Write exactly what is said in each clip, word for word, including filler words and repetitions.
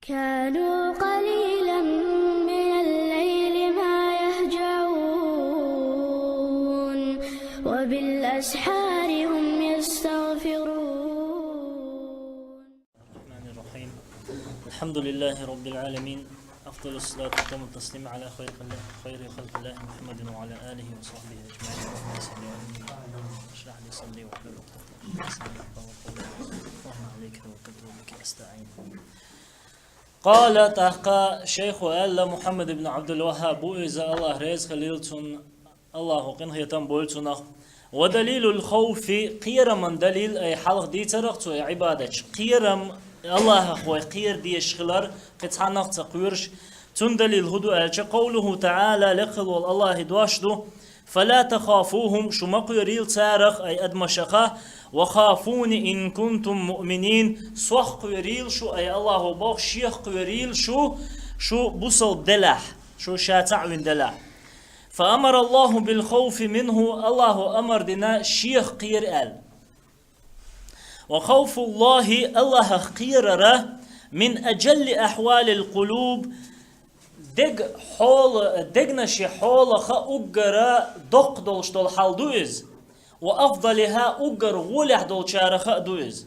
كانوا قليلا من الليل ما يهجعون وبالأسحار هم يستغفرون. الرحمن الرحيم. الحمد لله رب العالمين. أفضل الصلاة وأتم التسليم على خير خلق، خير خلق الله محمد وعلى آله وصحبه أجمعين. اللهم صل وسلم. اشرح لي صدري واحلل عقدة من لساني يفقهوا قولي. اللهم عليك توكلت وبك أستعين. قال, тӀаккха шайхо аьлла, Мухьаммад ибн Ӏабдул-Ваххьаб ву иза, АллахӀ реза хилийла цунна, АллахӀо къинхетам бойла цунах. ودليل الخوف, кхераман далил, ай хьалха дийцарах цо, ай Ӏибадаташ. Кхерам, АллахӀах вай кхера дезаш хилар, кхин цхьаннах ца кхоьруш. Цун далил хӀун ду аьлча, قوله تعالى, лекха хила волу АллахӀан дош ду: فلا تخافوهم, шу ма кхоьрийла царах, ай адамашах, وخافون إن كنتم مؤمنين, сох кхоьрийла шу, ай АллахӀо боху, шех кхоьрийла шу, шу бусалба делахь, шу ша цхьаъ вина делахь. فأمر الله بالخوف منه, АллахӀо амар дина шех кхера аьлла. وخوف الله, АллахӀах кхерар, من أجل أحوال القلوب, дег хьола, дегнаши хьолаха уггара доккха долуш долу хьал ду иза. وأفضلها, уггар гӀолехь долчараха а ду иза.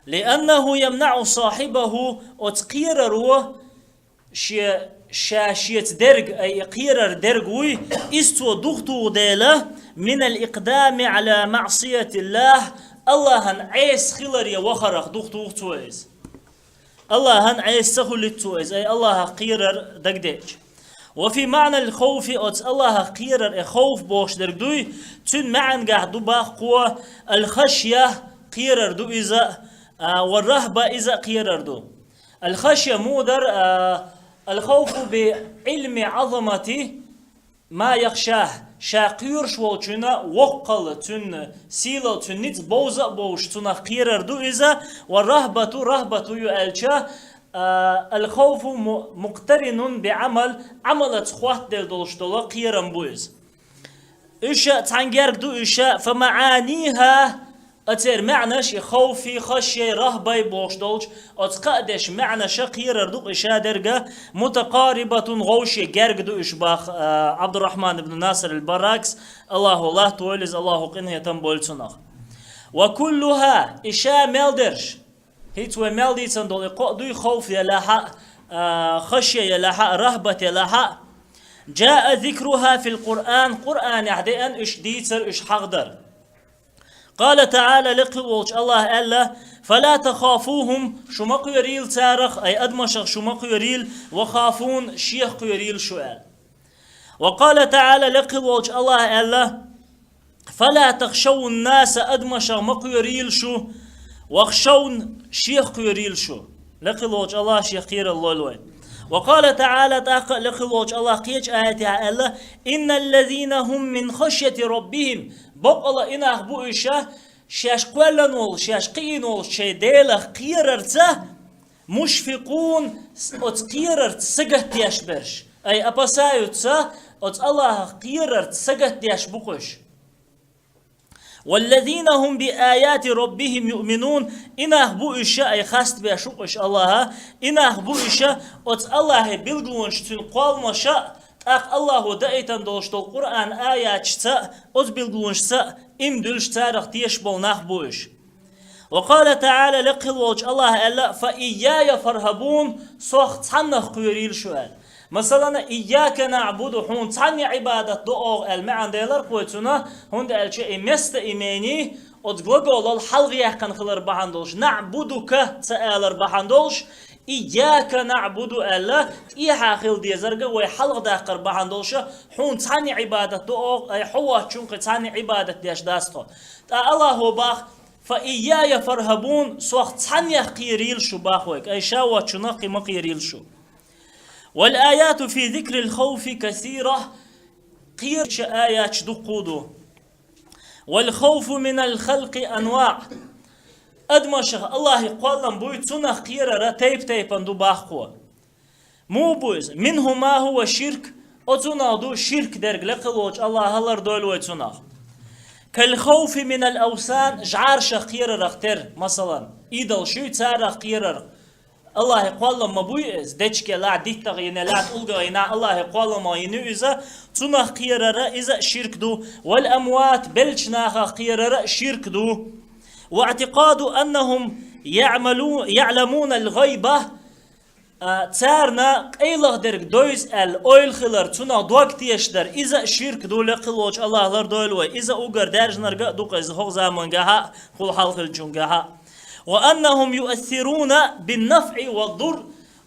لأنه يمنع صاحبه, оцу кхераро ше, ша шеца дерг, ай и кхерар дерг вуй, иза цо духтуху дела, من الإقدام على معصية الله, АллахӀан Ӏеса хиларе вахарах духтуху цо иза. АллахӀан Ӏеса ца хуьлуьйту цо иза, ай АллахӀах кхерар дагадеъча. وفي معنى الخوف, оцу АллахӀах кхерар, и ховф бохуш дерг дуй, цуьнан маьӀнагахь ду баккхо, الخشية, кхерар ду иза, а, والرهبة, иза а кхерар ду. الخشية муха дара, а, الخوف بعلم عظمة ما يخشاه, ша кхоьруш волчунна воккхалла, цуьнан сийлалла, цуьнан ницкъ бовза а бовзуш, цунах кхерар ду иза, والرهبة, рахьбат хӀун ю аьлча, а, الخوف م-, مقترن بعمل, Ӏамалца хоттаделла долуш долу кхерам бу иза. Уьш цхьаьнгерга ду уьш, فمعانيها, а церан маьӀнаш, и ховфи, хашйай, рахьбай бохуш долчу, оцу кхаа дешан маьӀнаша кхерар ду-кх и шадерга, متقاربة, гӀовше герга ду уьш бах, а, Ӏабдуррахьман ибн Наср аль-Баракс, АллахӀо латтавойла иза, АллахӀо къинхетам бойла цунах. وكلها, и ша мел дерш, хӀинца вай мел дийцан долу и кхоъ дуй, ховф елахь а, а, хашйа елахь а, рахьбат елахь а, جاء ذكرها في القرآن, Къуръанехь деана уьш дийцар, уьш хьахдар. قال تعالى, лекха хила волчу АллахӀа аьлла: فلا تخافوهم, шу ма кхоьрийла царах, ай адамашах шу ма кхоьрийла, وخافون, шех кхоьрийла шу аьлла. وقال تعالى, лекха хила волчу АллахӀа аьлла: فلا تخشوا الناس, адамашах ма кхоьрийла шу, واخشون, шех кхоьрийла шу. Лекха хила волчу АллахӀа шех кхерар лойла вай. وقال تعالى, тӀаккха а лекха хила волчу АллахӀа кхечу аятехь аьлла: إن الذين هم من خشية ربهم, баккъала и нах бу уьш, шаьш кхоьллина волу, шаьш кхиийна волчу шайн Делах кхерарца, مشفقون, оцу кхерарца сагатдеш берш, ай опасаются, оцу АллахӀах кхерарца сагатдеш бу-кх уьш. والذين هم بآيات ربهم يؤمنون, и нах бу уьш, ай хастабеш ву-кх уьш АллахӀа, и нах бу уьш, оцу АллахӀан билгалонаш, цуьнан кхолламаша, тӀаккха АллахӀо даийтина долуш долу Къуръан аяташца, оцу билгалонашца, иман дуьллуш, царах тешаш болу нах бу уьш. وقال تعالى, лекха хила волчу АллахӀа аьлла: فإياي فارهبون, сох цхьаннах кхоьрийла шу аьлла. Масалана, إياك نعبد, хьуна цхьанне Ӏибадат до оха аьлла маьӀна делара кхойцуна, хӀунда аьлча и местоимени оцу глаголал хьалхаяьккхина хилар бахьана долуш, نعبدك ца алар бахьана долуш, إياك نعبد аьлла, тӀехьа хила дезарга вай хьалхадаккхар бахьана долуша, хьуна цхьанне Ӏибадат до оха, ай хьо воцчунна кхин цхьанне Ӏибадат деш дац тхо. ТӀаккха АллахӀо бах: فإياي فارهبون, сох цхьаннех кхерийла шу бах вайга, ай ша воцчунах кхин ма кхерийла шу. والآيات في ذكر الخوف كثيرة, кхерачу аяташ дуккха ду. والخوف من الخلق أنواع. Адамашах АллахӀе кхоллам буй, цунах кхерара тайп-тайпана ду бах кхо. Муха бу иза? منه ما هو شرك, оцунах ду ширк дерг, лекха хила волчу АллахӀа лардойла вай цунах. كالخوف من الأوثان, жӀарашах кхерарах тера, масалан, идолаш юй, царах кхерар. Аллахьа кхоллам ма буй иза, дечке лахь, диттагӀа йина лахь, тӀулгагӀа йина, Аллахьа кхоллам йина иза, цунах кхерара иза ширк ду, вал амват, белча нахах кхерара ширк ду. Ва аътикъаду аннахум яъмалу-, яъламуна ал-гӀайба, а, царна къайлагӀа дерг дойз аьлла ойла хилар, цунах дог тешадар, иза ширк ду, лекхилочу Аллахьа лардойла вай, иза уггар даьржинарга а ду-кх иза хӀокху замангахьа, хӀул хьалхилчунгахьа. Ва аннахум юассируна бин-нафъи ва дур,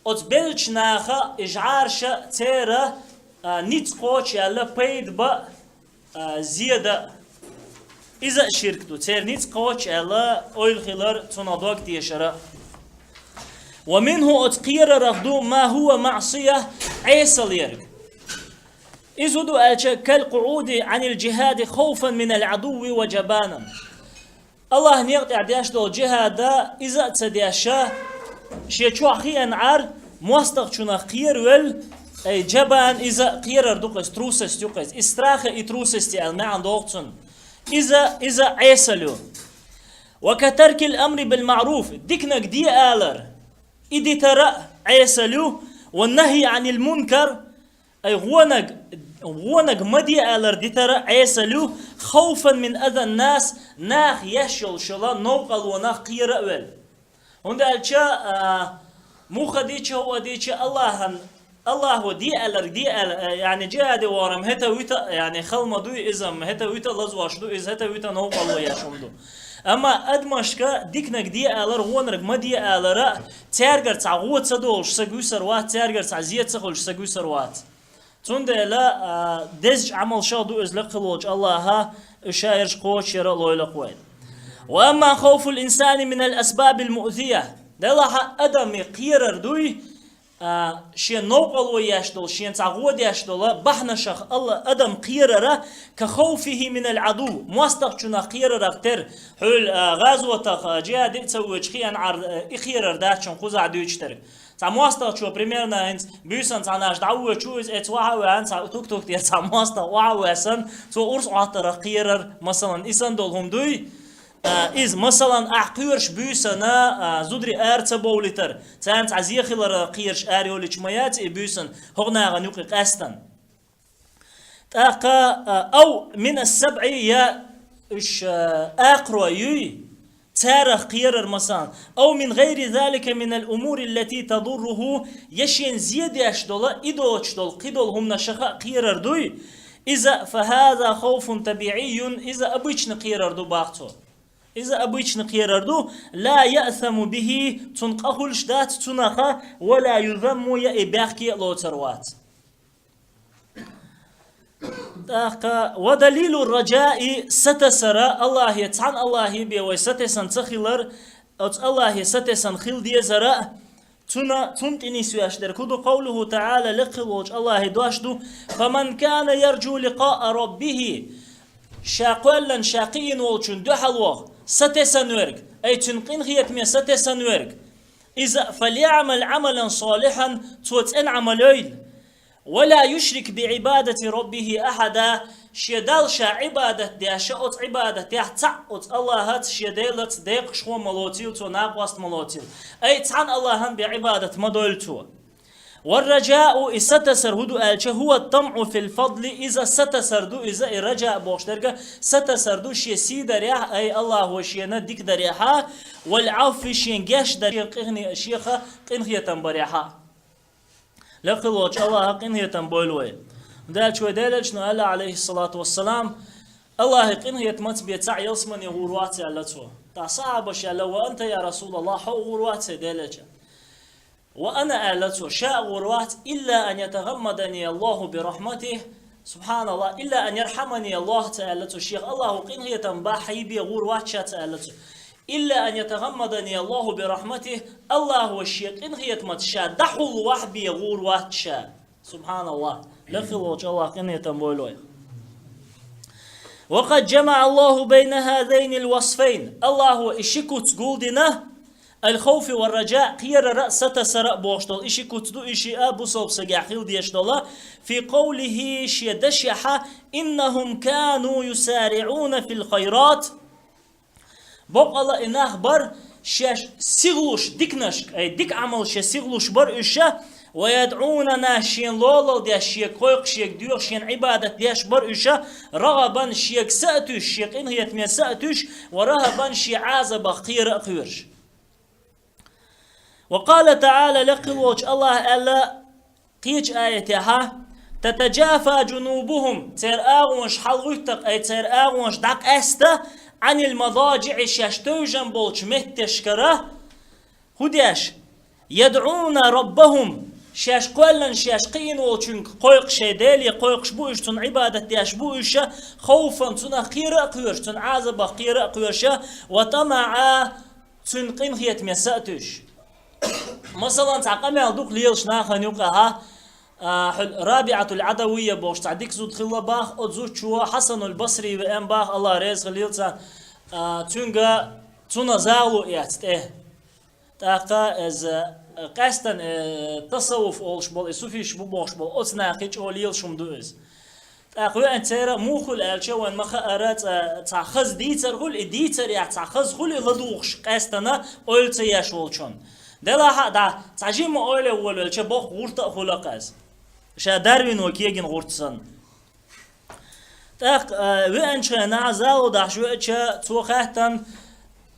оцу беллачу наха и жӀарша церан, а, ницкъ кхочу аьлла пайда бан, а, зеда. Иза а ширк ду, церан ницкъ кхочу аьлла ойла хилар, цунах дог тешара. Ва минху, оцу кхерарах ду, ма хӀува маъсия, Ӏесал ерг. Иза хӀун ду аьлча, кал къуӀуди Ӏанил жихади хавфан минал Ӏадуви ва жабанан. Аллахьа некъа тӀехь деш долу жихӀада иза а ца деш, шен чохь хиъна Ӏар, мостагӀчунах кхеравелла, ай, жабан иза кхерар ду-кх иза, трусость ю-кх иза. Из страха и трусости аьлла маьӀна догӀу цунна. Иза, иза Ӏесал ю. Ва катаркил амри бил маъруф, диканиг де алар, и дитара а Ӏесал ю, ва нахьи Ӏанил мункар, Ай, гӀонаг, гӀонаг ма де алар дитара Ӏесал ю, хавфан мин азан нас, нах еш йолу шала новкъалонах кхера а велла. ХӀунда аьлча, а, муха дича, хӀуъа дича, Аллахьан, Аллахьо де алар де ала, а, яъни жихӀаде вахарам хӀета вуьта, яъни хала ма дуй иза, хӀета вуьта лазош ду иза, хӀета вуьта новкъало еш хӀума ду. Амма адамашка диканиг де алар, гӀонарг ма де алара, цаьргара цхьа гӀо ца долуш саг вуьсур вац, цаьргара цхьа зе ца хуьлуш саг вуьсур вац. Цундела, а, дезачу Ӏамалшах ду иза лекхалволчу Аллахьа, уьш ша ерш кхочушъяра а лойла-кх вай. Ва амма хавфул инсани минал асбабил муъзия. Делахьа адамийн кхерар дуй, а, шен новкъало еш долу, шен цхьа гӀо деш долу бахьанашах Алла адам кхерара, ка хавфихи минал Ӏаду, мостагӀчунах кхерарах тера, хьуьлла, а, гӀазотах, а, жихӀаде а ца воьдуш хиъна Ӏар, а, и кхерар дац шуна кхузахь дуьйцуш дерг. Цхьа мостагӀчо, примерно, хӀинца буьйсанна цхьанаш дӀа а воьдуш ву иза, эца охьа а ваьхьна, цхьа тук-тук тӀера цхьа мостагӀа охьа а ваьссина, цо урс Ӏоттарах кхерар, масалан, и санна долу хӀума дуй. А, иза, масалан, ахь кхоьруш буьйсанна, а, зударий ара ца бовлийтар, царна цхьа зе хиларах кхоьруш ара йолуьйтуш ма яц и буьйсанна, хӀокху нахана юкъе къаьстина. ТӀаккха, а, ав мин ас-сабъи, я уьш, а, акхарой юй, царах кхерар, масалан, ав мин гӀайри залика минал умури ллати тадурруху, я шена зе деш долу, и доцуш долу, кхидолу хӀуманашаха а кхерар дуй, иза, фа хаза хавфун табиъийюн, иза обычный кхерар ду, бах цо. Иза обычный кхерар ду, ла яъсаму бихи, цунна къа хуьлуш дац цунаха, ва ла юзамму, я и бехке а лоцур вац. ТӀаккха, ва далилу раджаи, сатасара, Аллахье, цхьана Аллахье бен вай сатесна ца хилар, оцу Аллахье сатесна хила дезара, цуна, цунна тӀе нисвеш дерг хӀун ду? Къовлуху таӀала, лекхалволчу Аллахье дош ду: «Фаман кана ярджу ликъаа раббихи», ша кхоьллина, ша кхиийна волчунна дуьхьал ваха сатесна верг, ай, цуьнан къинхетаме сатесна верг, иза, «фальяъмал Ӏамалан салихьан», цо цӀена Ӏамал йойла. «Ва ла юшрик би Ӏибадати раббихи ахьада», шен Далла ша Ӏибадат деш, оцу Ӏибадатехь цхьаъ оцу Аллахьаца, шен Делаца декъашхо а ма лоцийла цо, накъост а ма лоцийла. Ай, цхьана Аллахьана бен Ӏибадат ма дойла цо. «Варраджаъу», и сатасар хӀун ду аьлча, «хӀува тамъу фил фадли», иза сатасар ду, иза и раджаъ бохуш дерг а сатасар ду шен сий дарехь, ай, Аллахьо шена дика дарехьа, «вал Ӏафви», шен гечдар, шен къинхи-, шеха къинхетам барехьа. Лекхалволчу Аллахьа къинхетам бойла вай. ХӀунда аьлча вай Делан Элчано аьлла, Ӏалайхиссалату вассалам: «Аллахье къинхетамца бен цхьаъ ялсамане гӀур вац», аьлла цо. ТӀаккха сахьабаша аьлла: «Ва анта, я Расулаллахь, хьо а гӀур вац хӀей, Делан Элча?» «Ва ана», аьлла цо, «ша а гӀур вац, илла ан ятагӀаммадани Аллаху би рахматихи, субханаллахь, илла ан ярхамани Аллахь», ца аьлла цо, шех Аллахьо къинхетам бахь хьайбе гӀур вац ша, ца аьлла цо. «Илла ан ятагӀаммадани Аллаху би рахматихи», Аллахьо шен къинхетамца ша дӀахьулвахь бен гӀур вац ша. Субханаллахь. Лекхалволчу Аллахьа къинхетам бойла вай. «Ва къад жамаӀа Аллаху байна хазайнил васфайн». Аллахьо и ши куц гулдина, «ал-хавфи вар-раджаъ», кхерара а, сатасара а бохуш долу и ши куц ду, и шиъ а бусалба сагехь хила дезаш долу, «фи къовлихи», шен дашехьа: «Иннахум кану юсариӀуна фил хайрат». Боккъала и нах бара, шаьш сигалуш диканашка, ай, дика Ӏамал шаьш сигалуш бар уьш, ва ядӀунана шена лолал деш, шега кхойкхуш, шега доьхуш, шена Ӏибадат деш бар уьш, рагӀабан шега са а туьйсуш, шен къинхетаме са а туьйсуш, ва рахӀабан шен Ӏазабах кхера а кхоьруш. Ва къала таӀала, лекхилволчу АллахӀа аьлла, кхечу аятехьа: «Татаджафа джунубухум», церан агӀонаш хьалагӀуьтту-кх, ай, церан агӀонаш дӀакъаьста, «Ӏанил мададжиӀи», шаьш тевжам болчу меттешкара, хӀун деш, «ядӀуна раббахум», шаьш кхоьллина, шаьш кхиийна волчуьнга кхойкхуш, шайн Деле кхойкхуш бу уьш, цунна Ӏибадат деш бу уьш, «хавфан», цунах кхера а кхоьруш, цунна Ӏазабах кхера а кхоьруш, «ва тамаӀа», цуьнан къинхетаме са а туьйсуш. Масалан, цхьа къамел ду-кх лелаш нахана юкъахь, а, хьуьлла РабиӀатул Ӏадавийя бохуш цхьа дика зуда хилла боху, оцу зудчо Хьасанул Басри веана боху, АллахӀ реза хуьлийла цунна, а, цуьнга, цунах зало эцна тӀе. ТӀаккха иза, а, къаьстина, э, тасаввуф олуш болу, и суфиш бу бохуш болу, оцу нахе чӀогӀа лелаш хӀума ду иза. ТӀаккха веана церан муха хуьлу аьлча, вайн ма-хаъара, цкъа цхьа хаза дийцар хуьлу, и дийцарехь цхьа хаза хуьлу и ладугӀуш къаьстина ойла ца еш волчунна. Делахь а дӀа, цхьа жимма ойла волавелча, боккха гӀурта а хуьлу-кх иза. Ша дарвино кегина гӀурта санна. ТӀаккха, а, веанчу хенахь, зало дахьаш веача, цо хаьттина,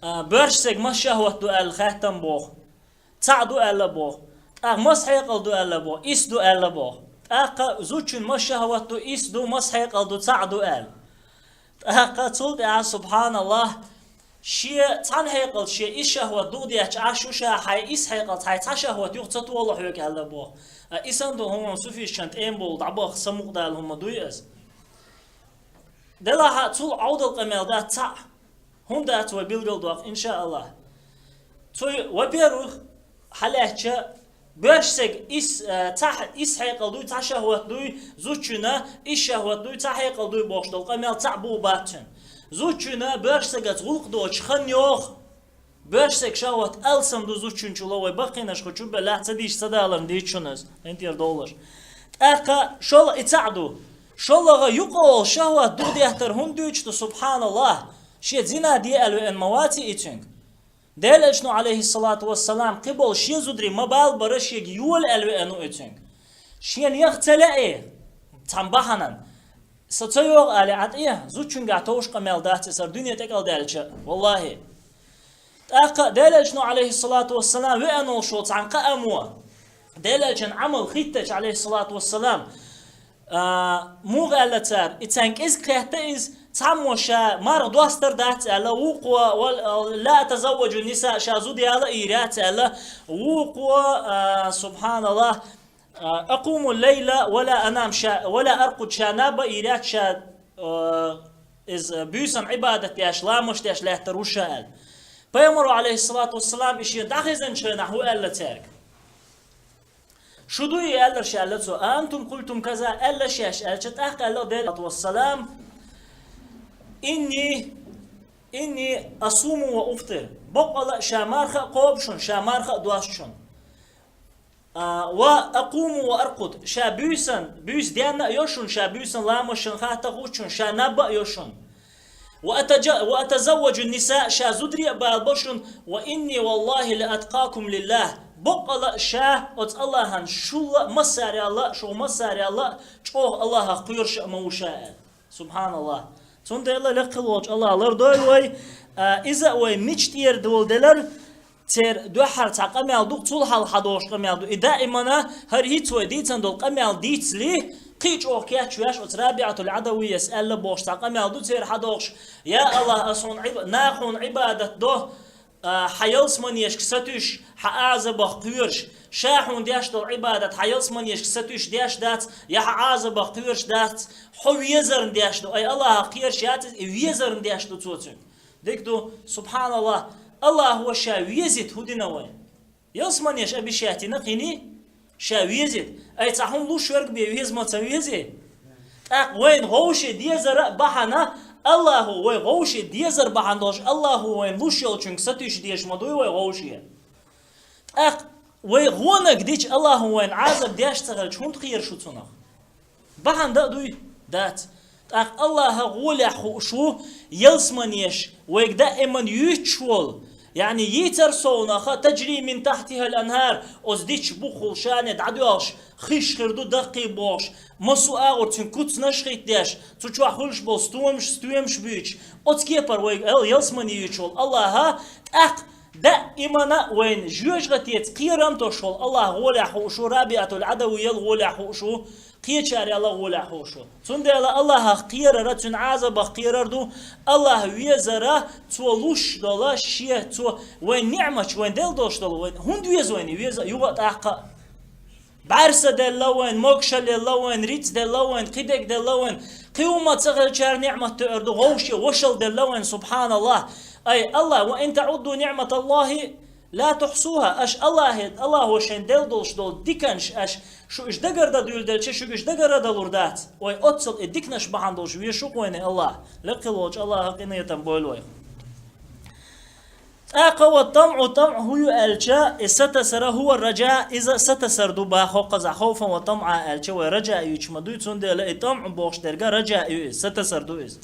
а, боьрша стеган маса шахӀват ду аьлла хаьттина боху. ЦаӀ ду аьлла боху. ТӀаккха маса хьекъал ду аьлла боху. Ис ду аьлла боху. ТӀаккха зудчун маса шахӀват ду, ис ду, маса хьекъал ду, цаӀ ду аьлла. ТӀаккха цул тӀаьхьа, субхьаналлахӀ, шен цхьана хьекъалца шен ис шахӀват дукха детташ Ӏаш ву ша, хьайн ис хьекъалца хьайн цхьа шахӀват юха ца толу хьоьга аьлла боху. А исан ду хӀума суфишчан тӀема болу дӀабаха самукъадала хӀума дуй аса. Делахь а цул Ӏовдал къамел дац цхьаъ. ХӀунда дац вай билгалдоккху, иншааллахӀ. Цу, во-первых, хьалаьцча, боьрша стеган ис, э, цхьа х-, ис хьекъал дуй, цхьа шахӀват дуй, зудчуьнан ис шахӀват дуй, цхьа хьекъал дуй бохуш долу къамел цхьаъ бу бац цуьнан. Зудчуьнан боьрша стегаца гӀуллакх доцуш хан йоху. Боьрша стеган шахӀват алсам ду зудчуьнчул, вай баккхийнаш кху чу беллехь ца дийш ца даларна дийцу шуна иза, хӀинтера долуш. ТӀаккха шолгӀа и цхьаъ ду. ШолгӀа юкъа волу шахӀват дукха деттар хӀунда дуьйцуш ду, субхьаналлахӀ? Шен зина де аьлла веана ма ваций и цуьнга? Делан Элчано, Ӏалайхиссалату вассалам, кхин болу шен зударий ма балабара шега йола аьлла веана ву и цуьнга. Шена яха ца лаьий цхьана бахьанан, сан ца йогӀу алий Ӏа тӀе, зудчуьнгахь товш къамел дац и сара дуьне тӀекӀалдаьлча, валлахӀи. ТӀаккха Делан Элчано, Ӏалайхиссалату вассалам, веана волуш волу цхьана кхаамо, Делан Элчан Ӏамал хӀиттача, Ӏалайхиссалату вассалам, а, муха аьлла цара, и царна кӀезиг кхетта иза, цхьаммо ша марха достар дац аьлла, вукхо, ва-, ла атазавваджу ниса, ша зуда яла а йийр яц аьлла, вукхо, а, субхьаналлахӀ, а, акъуму лайла ва ла анам, ша, ва ла аркъуд, ша наб а йийр яц, ша, а, иза буьйсан Ӏибадат деш, ламаш деш лаьттар ву ша аьлла. Пайхамаро, Ӏалайхиссалату вассалам, и шен дӀахезначу хенахь хӀун аьлла цаьрга? Шу дуй и аьлларш аьлла цо, а антум къултум каза аьлла шаьш аьлча, тӀаккха аьлла Делан вассалам, инни, инни асуму ва уфтир. Боккъала а ша марха а кхобу шуна, ша марха а дос шуна. А, ва акъуму ва аркъуд, ша буьйсан, буьйса денна а йо шуна, ша буьйсан ламашан хатта а хӀутту шуна, ша наб а йо шуна. Ва атажа-, ва атазавваджу ниса, ша зударий а балабо шуна, ва инни валлахӀи ла аткъакум лиллахӀ. Боккъала а ша оцу АллахӀан шулла а, массарел а, шух массарел а чӀогӀа АллахӀах кхоьруш а ма ву ша аьлла. СубхьаналлахӀ. Цундела лекхал волчу АллахӀа лардойла вай, а, иза а вай мича тӀера долу делар, церан дуьххьара цхьа къамел ду, цул хьалха хьадогӀуш къамел ду. И даимана хӀара хӀинца вай дийцан долу къамел дийцале, кхин а чӀогӀа кечвеш, оцу РабиӀатул Ӏадавийяс аьлла бохуш цхьа къамел ду церан хьадогӀуш: «Я АллахӀ, ас хьуна Ӏиба-, наха хьуна Ӏибадат до, а, хьан ялсаманешка сатуьйсуш, хьан Ӏазабах кхоьруш. Ша хьуна деш долу Ӏибадат хьан ялсаманешка сатуьйсуш деш дац, я хьан Ӏазабах кхоьруш дац, хьо везарна деш ду». Ай, АллахӀах кхоьруш яц иза, и везарна деш ду цо цуьнга. Дика ду, субхьаналлахӀ, АллахӀа ша везийта хӀун дина вай? Ялсаманеш обещать йина кхин а ша везийта. Ай, цхьа хӀума луш верг бен веза ма ца везий? ТӀаккха вайна вовшийн дезара а бахьана, АллахӀа вай вовшийн дезар бахьана долуш, АллахӀа вайна луш йолчуьнга сатуьйсуш дезаш ма дуй вай вовшийн. ТӀаккха вай вонаг дича, АллахӀа вайна Ӏазаб деш ца хилча, хӀунда кхера шу цунах? Бахьана дан а дуй? Дац. ТӀаккха АллахӀа гӀолехь хууш ву ялсаманеш вайга даиман юьйцуш волу, Яъни йийцар совнаха, تجري من تحتها الأنهار, оцу дича бухахула шена дӀадоьлхуш, хиш хир ду даккхий бохуш, массо а агӀор цуьнан куцнаш а хӀиттадеш, цу чохь хуьлуш болу стомаш, стоьмаш буьйцуш, оцу кепара вайга ал-, ялсамане юьйцуш волу Аллаха, тӀаккха даимана вайна жоьжахатеца кхерам тосуш волу Аллах гӀолехь хууш ву, Рабиатул Ӏадавиел гӀолехь хууш ву, кхечарел гӀолехь хууш ву. Цундела Аллахах кхерара, цуьнан Ӏазабах кхерар ду, Аллах везара, цо луш долу шен, цо вайн ниъматаш, вайн делла долуш долу, вайн хӀунда веза вайна, веза а, юха а, тӀаккха а. БӀаьрса делла вайн, могушалла елла вайн, рицкъ делла вайн, кхидерг делла вайн, кхин хӀумма ца хилчара ниъмат тоьар ду, вовше вашалла делла вайн, субханаллах. Ай, Аллах, وإن تعدوا نعمة الله لا تحصوها, аша Аллахе, Аллахо шайн делла долуш долу диканаш аша, шу уьш дагара дан дуьйладелча, шуьга уьш дагара далур дац. Вай оццул и диканаш бахьана долуш везаш ву-кх вайна Аллах. Лекха волчу Аллаха къинхетам бойла вайх. ТӀаккха والطمع, тамӀ хӀун ю аьлча, и сатасара, هو الرجاء, иза сатасар ду боху хӀокхузахь, خوفا وطمعا аьлча, вай ражаъ юьйцуш ма дуй, цундела и тамӀ бохуш дерг ражаъ ю иза, сатасар ду иза.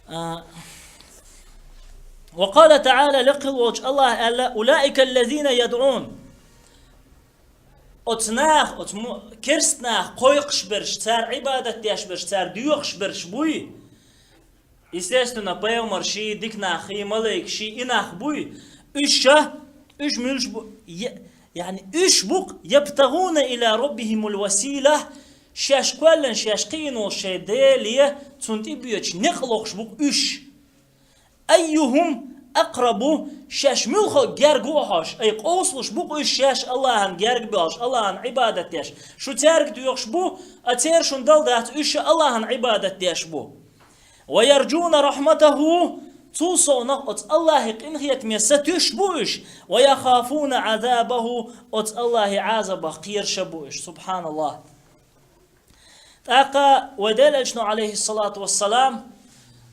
А, وقال تعالى, лекха волчу Аллаха аьлла: أولئك الذين يدعون. Оцу наха, оцу му-, керста наха кхойкхуш берш, цара Ӏибадат деш берш, цара доьхуш берш буй. Естественно, пайхамарший, дика нахий, малайкаший, и нах буй. Уьш ша, уьш муьлш бу, я-, яъни уьш бу-кх, يبتغون إلى ربهم الوسيلة, шаьш кхоьллина, шаьш кхиийна волу шайн Деле, цунна тӀебоьдуш некъ лохуш бу-кх уьш. أيهم أقرب, шаьш муьлхха герга ву хьожуш, ай къовсалуш бу-кх уьш шаьш Аллахьан герга боьлхуш, Аллахьан Ӏибадат деш. Шу цаьрга доьхуш бу, а церан шуна дала дац, уьш ша Аллахьан Ӏибадат деш бу. ويرجون رحمته, цул совнах оцу Аллахьан къинхетаме сатуьйсуш бу уьш, ويخافون عذابه, оцу Аллахьан Ӏазабах кхераш а бу уьш. Субханаллах. ТӀаккха вай Делан Элчано, Ӏалайхиссалату вассалам,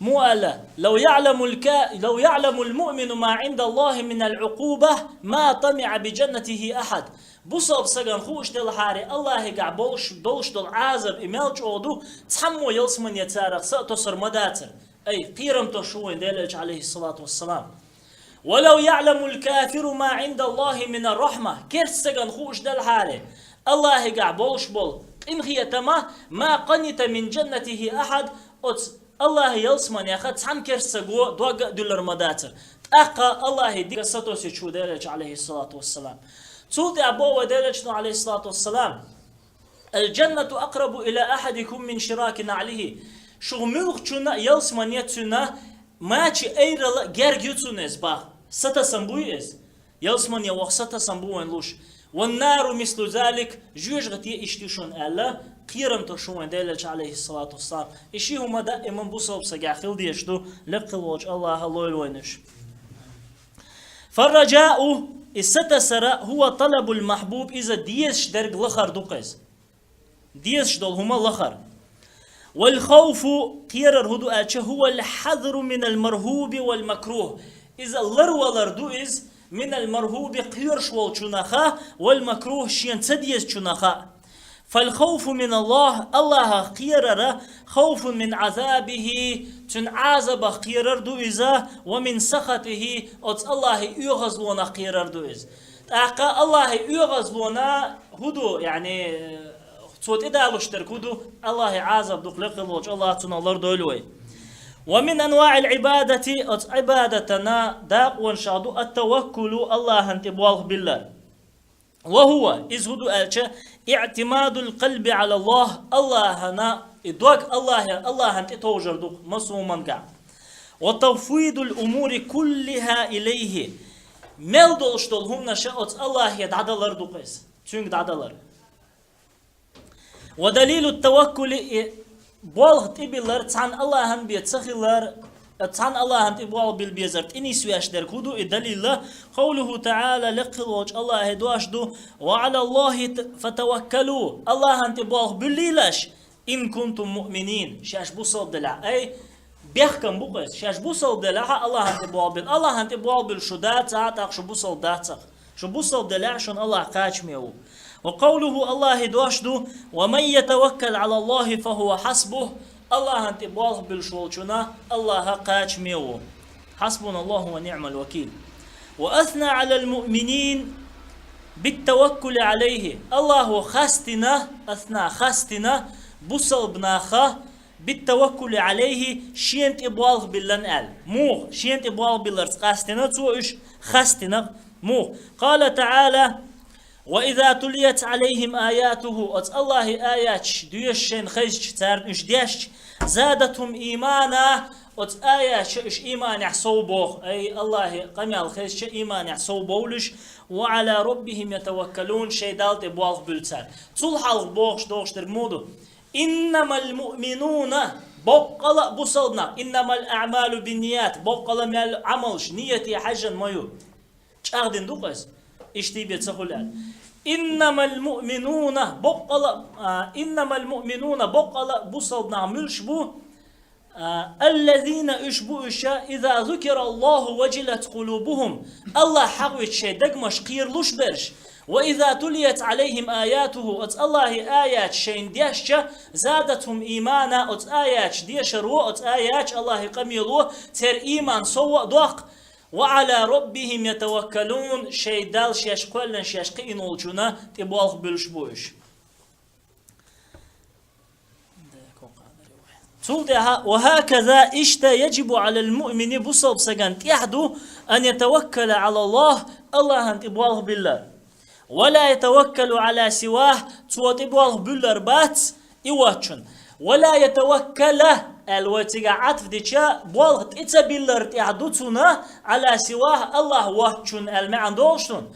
муха аьлла: لو يعلم الك-، لو يعلم المؤمن ما عند الله من العقوبة ما طمع بجنته أحد. Бусалба стагана хууш делахьара, Аллахьигахь болуш, долуш долу Ӏазаб и мел чӀогӀа ду, цхьаммо ялсамане царах са а тосур ма дацара. Ай, кхерам тосуш ву вайн Делан Элча, Ӏалайхиссалату вассалам. ولو يعلم الكافر ما عند الله من الرحمة. Керста стагана хууш делахьара, Аллахьигахь болуш болу къинхетама, ما قنط من جنته أحد, оцу Аллахьан ялсаманеха цхьана керста стага дог а дуьллур ма дацара. ТӀаккха Аллахьан дика сатосуьйтуш ву Делан Элча, Ӏалайхиссалату вассалам. Цул тӀаьхьа боху вай Делан Элчано, Ӏалайхиссалату вассалам: الجنة أقرب إلى أحدكم من شراك نعله. Шух муьлххачунна ялсамане цуьнан мачийн айрала герга ю цунна иза боху. Сатасам буй иза. Ялсамане ваха сатасам бу вайна луш. والنار مثل ذلك, жоьжахати иштта ю шуна аьлла, кхерам тосуш ву вайн Делан Элча, Ӏалайхиссалату вассалам. И ши хӀума даиман бусалба стагехь хила дезаш ду, лекха волчу Аллаха лойла вайна уьш. فالرجاء, и сатасара, هو طلب المحبوب, иза дезаш дерг лахар ду-кх иза. Дезаш долу хӀума лахар. والخوف, кхерар хӀун ду аьлча, هو الحذر من المرهوب والمكروه. Иза ларвалар ду иза, من المرهوب, кхоьруш волчунаха, والمكروه, шена ца дезачунаха. فالخوف من الله, Аллахах кхерара, خوف من عذابه, цуьнан Ӏазабах кхерар ду иза, ومن سخطه, оцу Аллахьан оьгӀазлонах кхерар ду иза. ТӀаккха Аллахьан оьгӀазлона хӀун ду, яъни, цо тӀедалуш дерг хӀун ду, Аллахьан Ӏазаб ду-кх, лекха волчу Аллаха цунах лардойла вай. ومن أنواع العبادة, оцу Ӏибадатана дакъонашах ду, التوكل, Аллахьан тӀе болх биллар. وهو, иза хӀун ду аьлча, اعتماد القلب على الله, Аллахьана, и дог Аллахьа, Аллахьана тӀе товжар ду-кх массо а хӀуманга. وتفويض الأمور كلها إليه. Мел долуш долу хӀуманаш оцу Аллахье дӀадалар ду-кх иза, цуьнга дӀадалар. ودليل التوكل, и болх тӀебиллар цхьана Аллахьан бен ца хилар, цхьана Аллахьан тӀе болх билла безар тӀе нисвеш дерг хӀун ду и далил? قوله تعالى, лекха волчу Аллахьан дош ду: وعلى الله ت-، فتوكلوا, Аллахьан тӀе болх буьллийла аша, إن كنتم مؤمنين, шаьш бусалба делахь. Ай, бехкам бу-кх иза, шаьш бусалба делахь а Аллахьан тӀе болх билла. Аллахьан тӀе болх билла шу дацахь а, тӀаккха шу бусалба дацахь. Шу бусалба делахь а, шуна Аллах кхачаме ву. وقوله, Аллахьан дош ду: ومن يتوكل على الله فهو حسبه. Аллахьан тӀе болх буьллуш волчунна Аллах кхачаме ву. حسبنا الله ونعم الوكيل. وأثنى على المؤمنين بالتوكل عليه. Аллахо хастина, асна хастина, бусалба наха, بالتوكل عليه, шен тӀе болх биллан аьлла. Мух, шен тӀе болх билларца хастина, цо уж хастина. Мух. قال تعالى: وإذا تليت عليهم آياته, оцу Аллахьи аяташ доьшуш шайна хезча, царна уьш дешча, زادتهم إيمانا, оцу аяташа уьш ийманехь сов боху, ай, Аллахьи къамел хезча ийманехь сов бовлуш, وعلى ربهم يتوكلون, шайн Далла тӀе болх буьллу цара. Цул хьалха бохуш дохуш дерг муха ду? إنما المؤمنون, боккъала а бусалба нах, إنما الأعمال بالنيات, боккъала мел Ӏамалш нийяте хьаьжжина ма ю. ЧӀагӀдина ду-кх иза, иштта бен ца хуьлу аьлла. إنما المؤمنون, боккъала, а, إنما المؤمنون, боккъала бусалба нах муьлш бу, а, الذين, уьш бу уьш, إذا ذكر الله وجلت قلوبهم, Аллахь хьахийча шайн дегнаш кхералуш берш, وإذا تليت عليهم آياته, оцу Аллахьи аяташ шайна дешча, زادتهم إيمانا, оцу аяташ дешаро, оцу аяташ Аллахьи къамело церан ийман сов а доккху, وعلى ربهم يتوكلون, шайн Далла шаьш кхоьллина, шаьш кхиъна волчунна тӀе болх буьллуш бу уьш. Цул тӀаьхьа, وهكذا, иштта, يجب على المؤمن, бусалба сагана тӀехь ду, أن يتوكل على الله, Аллахьан тӀе болх биллар. ولا يتوكل على سواه, цо тӀе болх буьллар бац, и воцчунна. ولا يتوكل аьлла вай цигахь Ӏатф дича, болх тӀе ца биллар тӀехь ду цунна, على سواه, Аллахь воцчунна аьлла маьӀна долуш цунна.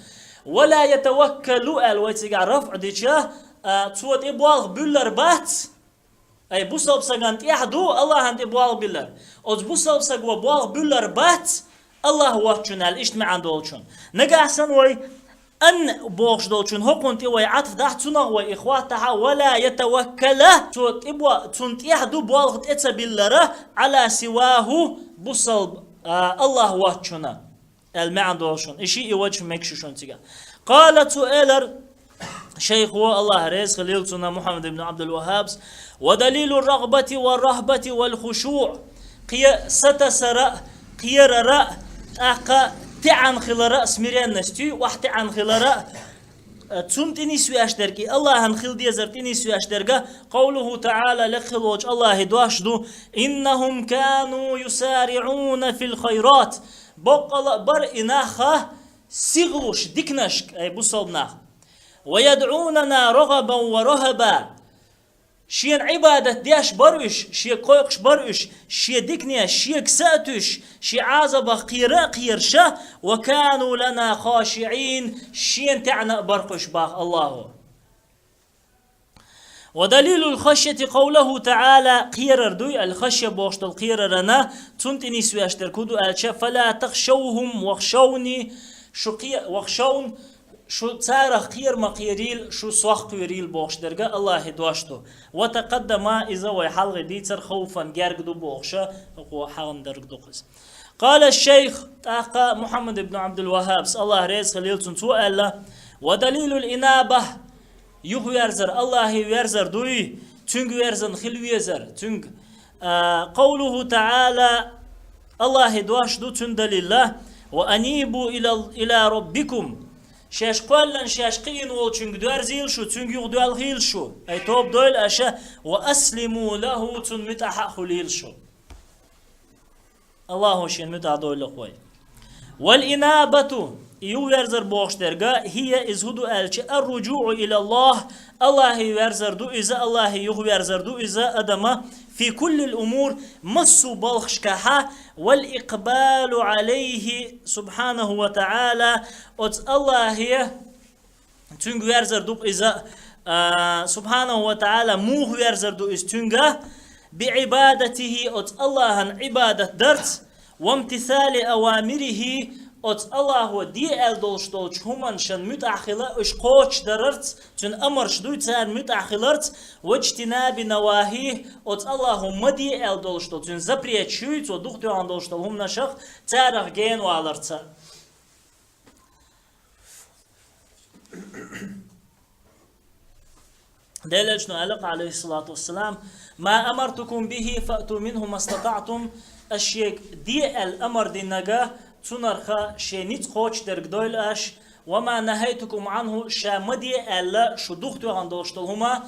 ولا يتوكل аьлла вай цигахь рафӀ дича, а, цо тӀе болх буьллар бац. Ай, бусалба сагана тӀехь ду Аллахьан тӀе болх биллар. Оцу бусалба саго болх буьллар бац, Аллахь воцчунна аьлла, иштта маьӀна долчунна. Нагахь санна вай أن бохуш долчун хӀокхунна тӀе вай Ӏатф дахь, цунах вай и хаттахь, ولا يتوكل, цо тӀе бо-, цунна тӀехь ду болх тӀе ца биллара, على سواه, бусалба, а, Аллахь воцчунна аьлла маьӀна долуш шуна. И шиъ и ваджхӀ мегаш ю шуна цигахь. قال, цо элира, шайхо, Аллахь реза хилийла цунна, Мухьаммад ибн Ӏабдул-ВаххӀабс: ودليل الرغبة والرهبة والخشوع. Кхе-, сатасара а, кхерара а, тӀаккха таьӀна хилара а, смиренность, охьатаьӀна хилара а, цунна тӀе нисвеш дерг, и Аллахьан хила дезар тӀе нисвеш дерг, قوله تعالى, лекха хилла волчу Аллахьи дош ду: إنهم كانوا يسارعون في الخيرات. Боккъала а бара и нах сихлуш диканашка, ай, бусалба нах. ويدعوننا رغبا ورهبا. Шена Ӏибадат деш бара уьш, шега кхойкхуш бара уьш, шен дикане шега са а туьйсуш, шен Ӏазабах кхера а кхераш, وكانوا لنا خاشعين, шена таьӀна а бара-кх уьш, боху Аллахьо. ودليل الخشية قوله تعالى, кхерар дуй, الخشية бохуш долу кхерарна, цунна тӀе нисвеш дерг хӀун ду аьлча, فلا تخشوهم واخشوني, шу кхе-, واخشون, шу царах кхера ма кхерийла, шу сох кхоьрийла бохуш дерг Аллахьи дош ду. وتقدم, иза вай хьалхе дийцар, خوفا, герга ду бохуша, хӀокхо хьахана дерг ду-кх иза. قال الشيخ, тӀаккха Мухьаммад ибн Ӏабдул-ВаххӀабс, Аллахь реза хилийла цунна, цо аьлла: ودليل الإنابة, юхаверзар, Аллахье верзар дуй, цуьнга верзан хила везар, цуьнга, а, قوله تعالى, Аллахьи дош ду цуьнан далилла: وأنيبوا إلى، إلى ربكم. Шаьш кхоьллина, шаьш кхиъна волчуьнга доьрзийла шу, цуьнга юхадоьлхийла шу, ай, тоба дойла аша, وأسلموا له, цунна муьтӀахь а хуьлийла шу. Аллахьо шена муьтӀахь дойла-кх вай. والإنابة, и юхаверзар бохуш дерг, هي, иза хӀун ду аьлча, الرجوع إلى الله, Аллахье верзар ду иза, Аллахье юхаверзар ду иза адама, في كل الأمور, массо а балхашкахьа, والإقبال عليه سبحانه وتعالى, оцу Аллахье цуьнга верзар ду-кх иза, а, سبحانه وتعالى, муха верзар ду иза цуьнга, بعبادته, оцу Аллахьан Ӏибадат дарца, وامتثال أوامره, оцу Аллахьо де аьлла долуш долчу хӀуманашна муьтӀахь хила, уьш кхочушдарарца, цуьнан амарш дуй, царна муьтӀахь хиларца, واجتناب نواهيه, оцу Аллахьо ма де аьлла долуш долу, цуьнан запреташ юй, цо духатоьхна долуш долу хӀуманашах, царах генаваларца. Делан Элчано аьлла-кх, عليه الصلاة والسلام: ما أمرتكم به فأتوا منه ما استطعتم, Аш шега де аьлла амар диннарг, цунах шен ницкъ кхочушдерг дойла аш, «وما نهيتكم عنه», ша ма де аьлла, шу духтоьхна долуш долу хӀума,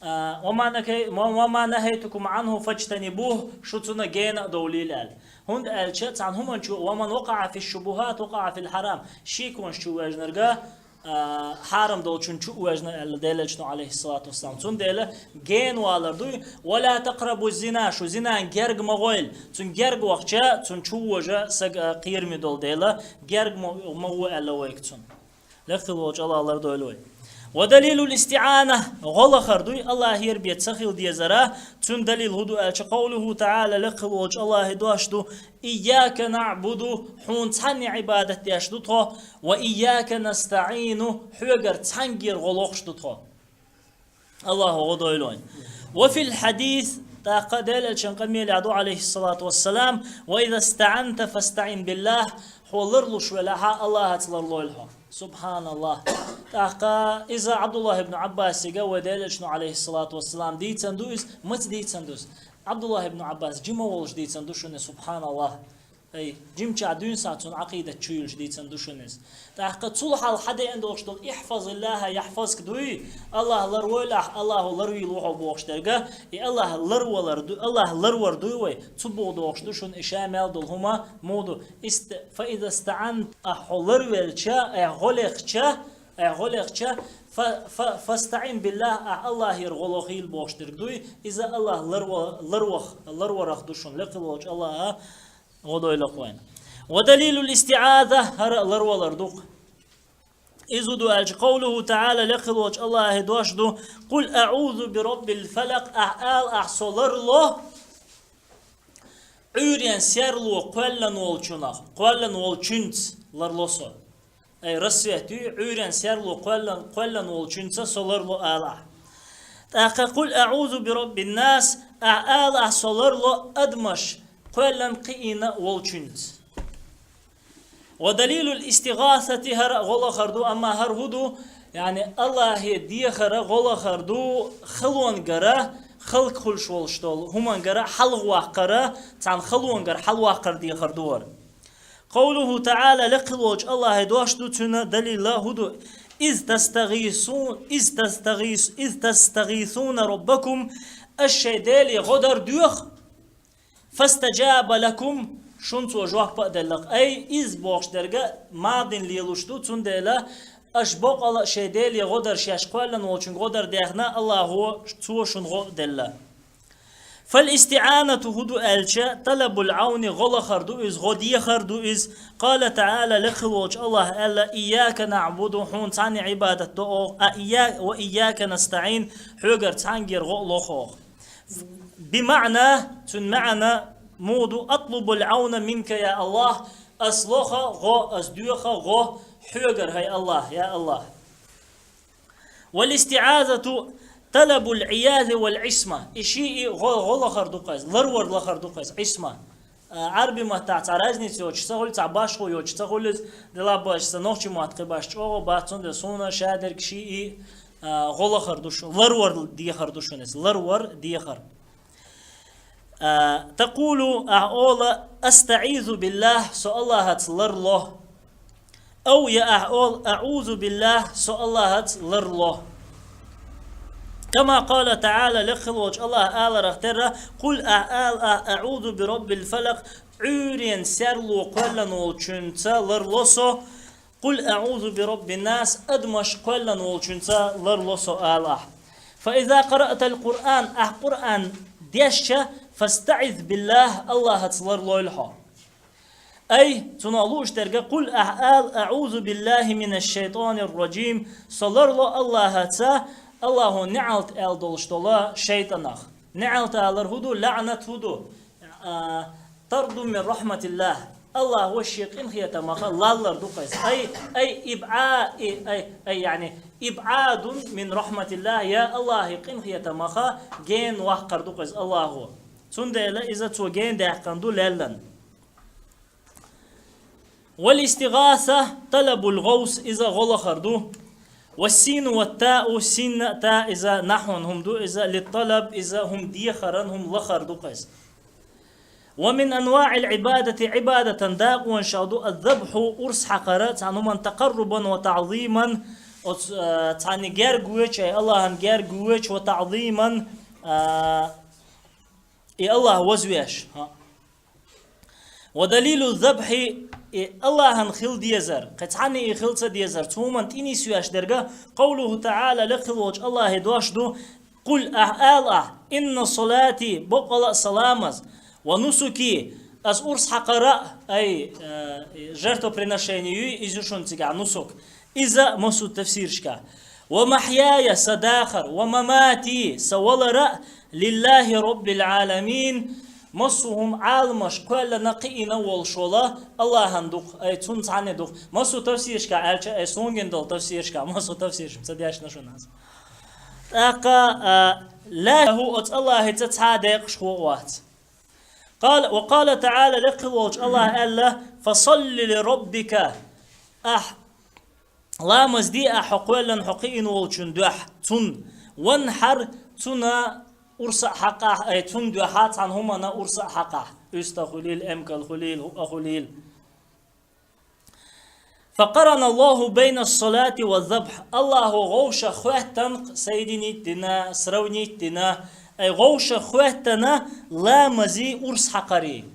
а, «وما نكي-، وما نهيتكم عنه فاجتنبوه», шу цунна гена а довлийла аьлла. ХӀунда аьлча цхьана хӀуманчо, «ومن وقع في الشبهات وقع في الحرام», шеконаш чу вежнарг, а, хьарам долчун чу а вежна аьлла Делан Элчано, алейхиссалату вассалам. Цундела гена валар дуй, «ولا تقربوا الزنا», шу зинан герга ма гӀойла, цун герга вахча, цун чу вожа саг, а, кхераме долу дела, герга ма, ма гӀо аьлла вайга цунна. Лекха хила волчу Аллах лардойла вай. «ودليل الاستعانة», гӀо лахар дуй, Аллахера бен ца хила дезара, цун далил хӀун ду аьлча, «قوله تعالى», лекха хила волчу Аллахьа дош ду, «إياك نعبد», хьуна цхьанне Ӏибадат деш ду тхо, «وإياك نستعين», хьоьгара цхьаьнгара гӀо лохуш ду тхо. Аллахьа гӀо дойла вайна. «وفي الحديث», тӀаккха Делан Элчан къамелехь ду, алейхиссалату вассалам, «وإذا استعنت فاستعن بالله», хьо ларлуш велахьа, Аллахьаца ларлойла хьо. Субханаллах. ТӀаккха иза Абдуллах ибн Аббасига вай Делан Элчано, алейхиссалату вассалам, дийцан ду иза, маца дийцан ду иза? Абдуллах ибн Аббас жима волуш дийцан ду шуна, субханаллах. Ай, жимчохь дуьйна схьа цунна Ӏакъидат чу юьлуш дийцан ду шуна иза. ТӀаккха цул хьалха хьадеана долуш долу «احفظ الله يحفظك» дуй, Аллахь ларвойла ахь, Аллахьо ларвийла ву хьо бохуш дерг, и Аллахь ларвалар ду, Аллахь ларвар дуй вай, цу боху дохуш ду шуна и ша мел долу хӀума, муха ду, ист-, «فإذا استعنت», ахь хьо ларвелча, ахь гӀо лехча, ахь гӀо лехча, фа-, фа-, «فاستعن بالله», ахь Аллахьера гӀо лохийла бохуш дерг дуй, иза Аллахь ларва-, ларвах-, ларварах ду шуна, лекха хила волчу Аллахьа гӀо дойла вайна. «ودليل الاستعاذة», хӀара а ларвалар ду-кх. Иза хӀун ду аьлча, «قوله تعالى», лекха хила волчу Аллахьа дош ду, «قل أعوذ برب الفلق», ахь ала, ахь со ларло Ӏуьйрен серло кхоьллина волчунах, кхоьллина волчуьнца ларло со. Ай, рассвет ю, Ӏуьйрен серло кхоьллина, кхоьллина волчуьнца со ларло ала ахь. ТӀаккха «قل أعوذ برب الناس», ахь ала, ахь со ларло адамаш кхоьллина, кхиийна волчуьнца. «ودليل الاستغاثة», хӀара гӀо лахар ду, амма хӀара хӀун ду, яъни Аллахье дехара гӀо лахар ду, халонгара, халкъ хуьлуш волуш долу хӀумангара хьалхаваккхара, цхьана халонгара хьалаваккхар дехар ду хӀара. «قوله تعالى», лекха хила волчу Аллахьа дош ду, цуьнан далила хӀун ду: «إذ تستغيثون، إذ تستغيث-، إذ تستغيثون ربكم», аш шайн Деле гӀо дар доьху, «فاستجاب لكم», шуна цо жоп а делла-кх. Ай, иза бохуш дерг мадин лелуш ду, цундела аш боккъала а шайн Деле гӀо дар, шаьш кхоьллина волчуьнга гӀо дар дехна, Аллахьо цо шуна гӀо а делла. «فالاستعانة», хӀун ду аьлча, «طلب العون», гӀо лахар ду иза, гӀо дехар ду иза. «قال تعالى», лекха хила волчу Аллахьа аьлла: «إياك نعبد», хьуна цхьанне Ӏибадат до оха, а, «إيا-، وإياك نستعين», хьоьгара цхьаьнгара гӀо а лоху оха. «بمعنى», цуьнан маьӀна муха ду: «أطلب العون منك يا الله», ас лоха гӀо, ас доьха гӀо хьоьгара, хӀай Аллахь, я Аллахь. «والاستعاذة طلب العياذ والعصمة». И шиъ гӀо, гӀо лахар ду-кх иза, ларвар лахар ду-кх иза, Ӏисма. А, Ӏарби маттахь цхьа разница йоцуш ца хуьлу, цхьа башхо йоцуш ца хуьлу иза, делахь башца нохчи мотт кхин баш чӀогӀа бац, цундела суна шадерг шиъ, а, гӀо лахар ду шу, ларвар дехар ду шуна иза, ларвар дехар. А, تقول, ахь ола: «أستعيذ بالله», со Аллахьаца ларло. Ау, я ахь ола: «أعوذ بالله», со Аллахьаца ларло. «كما قال تعالى», лекха хила волчу Аллахьа аларах терра: «قل», ахь ала, ахь: «أعوذ برب الفلق», Ӏуьйрен серло кхоьллина волчуьнца ларло со, «قل أعوذ برب الناس», адамаш кхоьллина волчуьнца ларло со ала ахь. «فإذا قرأت القرآن», ахь Къуръан дешча, «فاستعذ بالله», Аллахьаца ларлойла хьо. Ай, цунах лууш дерг, «قل», ахь ала: «أعوذ بالله من الشيطان الرجيم», со ларло Аллахьаца, Аллахьо неӀалт аьлла долуш долу шайтӀанах. НеӀалт алар хӀун ду, лаӀнат хӀун ду? А, «طرد من رحمة الله», Аллахьо шен къинхетамах лаллар ду-кх иза. Ай, ай, ибӀа-, и, ай, ай, яъни, «إبعاد من رحمة الله», я Аллахье къинхетамах гена ваккхар ду-кх иза Аллахьо. Цундела иза цо гена даьккхина ду леллан. «والاستغاثة طلب الغوث», иза гӀо лахар ду. «والسين والتاء», син а, та а, иза нахьван хӀума ду, иза «للطلب», иза хӀума дехаран, хӀума лахар ду-кх иза. ومن أنواع العبادة, Ӏибадатан дакъонех ду الذبح, урс хьакхар, цхьан хӀуманна تقربا وتعظيما, оц-, э, цхьанне герга вуьйцуш, ай Аллахьан герга вуьйцуш, وتعظيما, э, и Аллахь вазвеш. ودليل الذبح, и Аллахьан хила дезар, кхин цхьанне и хила ца дезар, цу хӀуманна тӀе нийсвеш дерг, قوله تعالى, лекха хила волчу Аллахьан дош ду: قل, ахь ала ахь, إن صلاتي, бакъ а сан ламаз, ونسكي, ас урс хьакхар а, ай, э, жертвоприношение юй, иза ю шуна цигахь нусук. Иза массо а тафсирашкахь. ومحياي, сан дахар, ومماتي, сан валар а, لله رب العالمين, массо а хӀума Ӏаламаш кхоьллина, кхиийна волуш волу Аллахьан ду-кх, ай, цунна цхьанне ду-кх. Массо а тафсирашкахь аьлча, ай, суна гина долу тафсирашкахь, массо а тафсираш ца дешна шуна ас. ТӀаккха, а, لا له, оцу Аллахьца цхьа а декъашхо а вац. قال, وقال تعالى, лекха хила волчу Аллахьа аьлла: فصل لربك, ахь ламаз де ахь хьо кхоьллина, хьо кхиийна волчун дуьхьа, цунна. وانحر, цунна урс а хьакхахь, ай, цунна дуьхьа цхьана хӀуманна урс а хьакхахь. Уьста хуьлийла, эмкал хуьлийла, хӀуъа хуьлийла. فقرن الله بين الصلاة والذبح. Аллахьо гӀовшах хоьттина, соединить дина, сравнить дина, ай, гӀовшах хоьттина ламазий урс хьакхарий.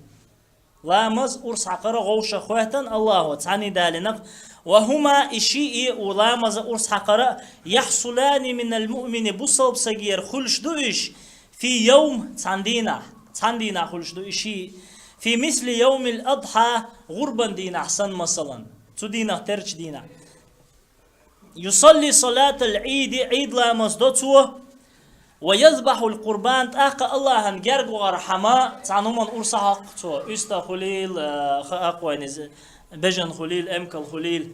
Ламаз, урс хьакхар гӀовшах хоьттина Аллахьо, цхьаьний далийнарг. وهما, и шиъ, и ламаз а, урс хьакхар а, يحصلان من المؤمن, бусалба стагера хуьлуш ду уьш, في يوم, цхьана дийнахь, цхьана дийнахь хуьлуш ду и шиъ, في مثل يوم الأضحى, гӀурбан дийнахь санна, масалан, цу дийнахь, терчу дийнахь. يصلي صلاة العيد, Ӏийд ламаз до цо, ويذبح القربان, тӀаккха Аллахьан герга вахархьама, цхьана хӀуманна урс а хьокху цо, уьста хуьлийла, а, хаа кхойна иза, бежана хуьлийла, эмкал хуьлийла.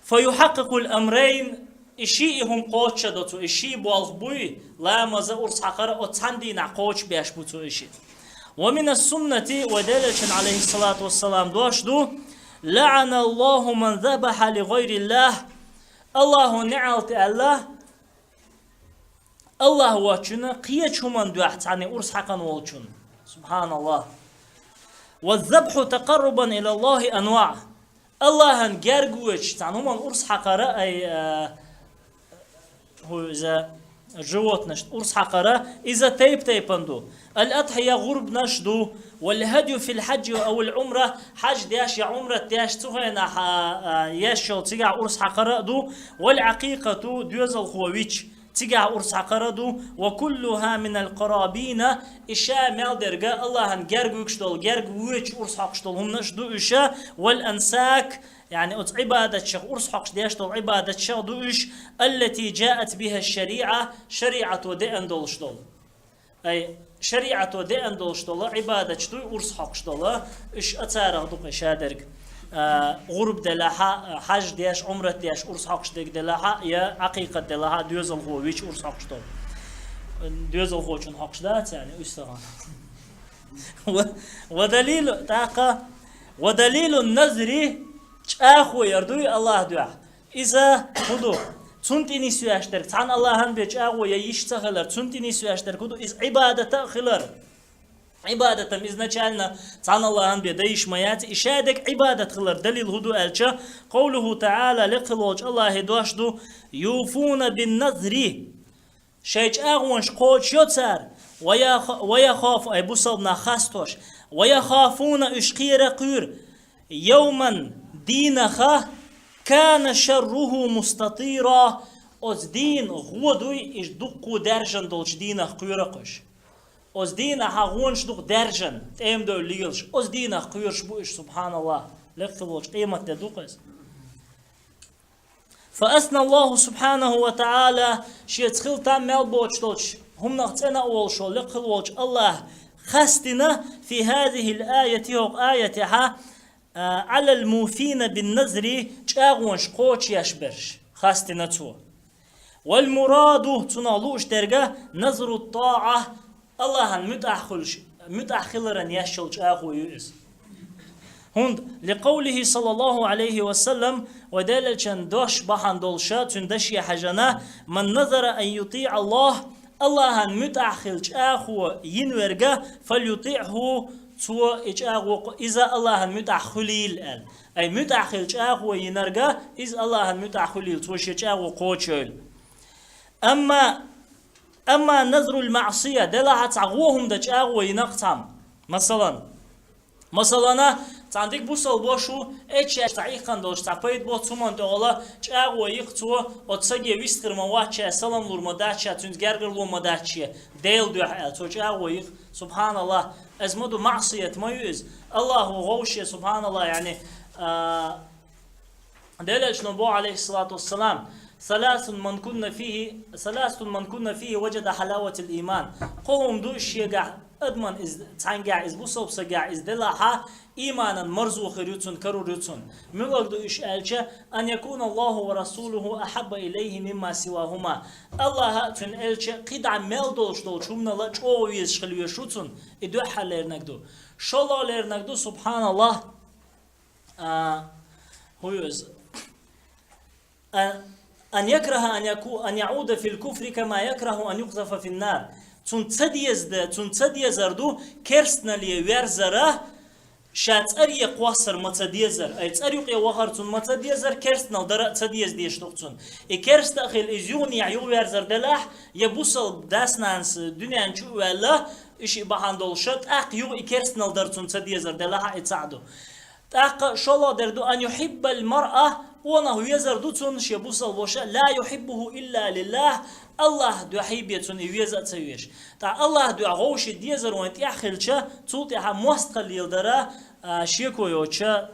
فيحقق الأمرين, и шиъ, и хӀума кхочуш а до цо, и шиъ болх буй, ламаз а, урс хьакхар а, оцу цхьана дийнахь кхочушбеш бу цо и шиъ. ومن السنة, вайн Делан Элчанан, عليه الصلاة والسلام, дош ду: لعن الله من ذبح لغير الله. Аллахьо неӀалт аьлла Аллахь воцчунна кхечу хӀуманна дуьхьа цхьаьний урс хьакхана волчунна. СубхьаналлахӀ. والذبح تقربا إلى الله أنواع. Аллахьан герга воьдуш цхьана хӀуманна урс хьакхар а, ай, а, хӀу иза, животнашна урс хьакхар а, иза тайп-тайпана ду. الأضحية, гӀурбанаш ду, والهدي في الحج أو العمرة, хьаж деш я Ӏумрат деш, цу хенахь, а, а, еш йолу цигахь урс хьакхар а ду, والعقيقة, доьзалхо вича, цигахь урс хьакхар а ду, وكلها من القرابين, и ша мел дерг, Аллахьан герга вуьгуш долу, герга воьдуш урс хьокхуш долу хӀуманаш ду уьш, والأنساك, яъни оцу Ӏибадатех, урс хьокхуш деш долу Ӏибадатех ду уьш, التي جاءت بها الشريعة, шариӀато деана долуш долу. Ай, шариӀато деана долуш долу Ӏибадаташ дуй урс хьокхуш долу, уьш а царах ду-кх и ша дерг. А, гӀурба делахь а, хьаж деш, Ӏумрат деш урс хьокхуш дерг делахь а, я Ӏакъикъат делахь а, доьзалхо вича урс хьокхуш долу. Доьзалхочунна хьокхуш дац, яъни, уьстагӀан. Ва, ва далил, тӀаккха, ва далилун назри, чӀагӀо яр дуй Аллахьан дуьхьа. Иза хӀун ду? Цунна тӀе нисвеш дерг, цхьана Аллахьан бен чӀагӀо я йиш ца хилар, цунна тӀе нисвеш дерг хӀун ду? Иза Ӏибадата а хилар. Ӏибадатам изначально цхьана Аллахьан бен дан йиш ма яц, и ша дерг Ӏибадат хилар далил хӀун ду аьлча, قوله تعالى, лекха хила волчу Аллахьан дош ду: يوفون بالنذر. Шайн чӀагӀонаш кхочушйо цара, ва яха-, ва яхафу, ай, бусалба нах хастош, ва яхафуна, уьш кхера а кхоьру, йовман, дийнах, кана шарруху мустатира, оцу дийнан гӀо дуй, уьш дуккха даьржина долчу дийнах кхоьру-кх уьш. Оцу дийнахь гӀонаш дукха даьржина, тӀема девлла лелаш, оцу дийнах кхоьруш бу уьш, субхьаналлахӀ, лекха хила волчу къематде ду-кх иза. فأثنى الله سبحانه وتعالى, шеца хила там мел боцуш долчу хӀуманах цӀена а волуш волу лекха хила волчу Аллахь хастина, في هذه الآية, хӀокху аятехь, а, على الموفين بالنذر, чӀагӀонаш кхочушъеш берш хастина Цо. والمراد, цунах лууш дерг, نذر الطاعة, Аллахьан муьтӀахь хуьлуш, муьтӀахь хиларан еш йолу чӀагӀо ю иза. ХӀунда, لقوله صلى الله عليه وسلم, вайн Делан Элчан дош бахьана долуша, цуьнан даше хьаьжна: من نذر أن يطيع الله, Аллахьан муьтӀахь хила чӀагӀо йина верг, فليطعه, цо и чӀагӀо кхо-, иза Аллахьан муьтӀахь хуьлийла аьлла. Ай муьтӀахь хилла чӀагӀо йинарга, иза Аллахьан муьтӀахь хуьлийла, цо шен чӀагӀо кхочуйойла. Амма, амма назрул маӀсия, делахьа цхьа гӀо хӀума дан чӀагӀо йинарг цхьамма. Масалан, масалана, цхьана дика бусалба ву, эчча цхьа иххан долуш, цхьа пайда боцу хӀуманна тӀехула чӀагӀо йихьа цо, оцу саге вистхир ма вац ша, салам лур ма дац ша, цуьнца гергарло ма дац ша, Делан дуьхьа аьлла, цо чӀагӀо йихьа. СубхьаналлахӀ, иза ма ду, маӀсият ма ю иза. Аллахьо гӀовше, субхьаналлахӀ, яъни, а, Делан элчано боху, Ӏалайхиссалату вассалам: «Саласун ман кунна фихи, саласун ман кунна фихи ваджада хьалаватил иман». Кхо хӀума ду шегахь адаман иза, цхьаьнгахь иза, бусалба сагахь иза делахьа, иманан марзо хир ю цунна, карур ю цунна. Муьлхарг ду уьш аьлча: «Ан якуна Аллаху ва расулуху ахьабба илайхи мимма сивахума». Аллахьа а, цуьнан элча а кхидӀа мел долуш долчу хӀуманала чӀогӀа везаш хила везаш ву цунна, и дуьххьарлерниг ду. ШолгӀалерниг ду, субхьаналлахӀ, а, хӀун ю иза? А, ан якраха ан яку-, ан яуда фил куфри кама якраху ан юкъзафа фин нар. Цунна ца деза де-, цунна ца дезар ду керстанале верзара, ша цӀаре кхоссар ма ца дезар. Ай цӀар юкъе вахар цунна ма ца дезар, керстанал дара а ца деза дезаш ду-кх цунна. И керста а хилла, иза юханехьа юхаверзар делахь, я бусалба дас-нанас дуьнен чу а ваьлла, и шиъ бахьана долуша, тӀаккха юха и керстанал дар цунна ца дезар делахь а, и цхьаъ ду. ТӀаккха шолгӀа дер ду: «Ан юхьиббал маръа», къонах везар ду цунна шен бусалба ваша, «ла юхьиббуху илла лиллахь», Аллахьан дуьхьа бен цунна и веза а ца веш. ТӀаккха Аллахьан дуьхьа гӀовши дезар вайн тӀехь хилча, цул тӀаьхьа мостагӀалла леладара, а, шеко йоцуша,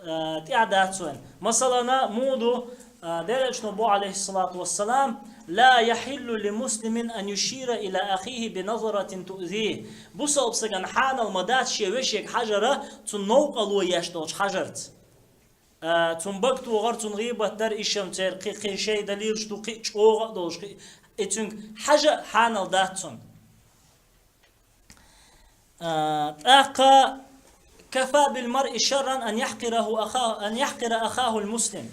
а, тӀехь дац вайн. Масалана, муха ду, а, Делан элчано боху, Ӏалайхиссалату вассалам: «Ла яхьиллу ли муслимин ан юшира ила ахихи би назаратин туъзихи». Бусалба сагана хьанал ма дац шен вешега хьажара, цунна новкъарло еш долчу хьажарца. А, цунна бага тохар, цунна гӀийбат дар, ишшам церан кхин, кхин шайн далилаш ду, кхин чӀогӀа а долуш, кхин, и цуьнга хьажа а хьанал дац цунна. А, тӀаккха: «Кафа бил маръи шарран ан яхькъираху аха-, ан яхькъира ахахул муслим».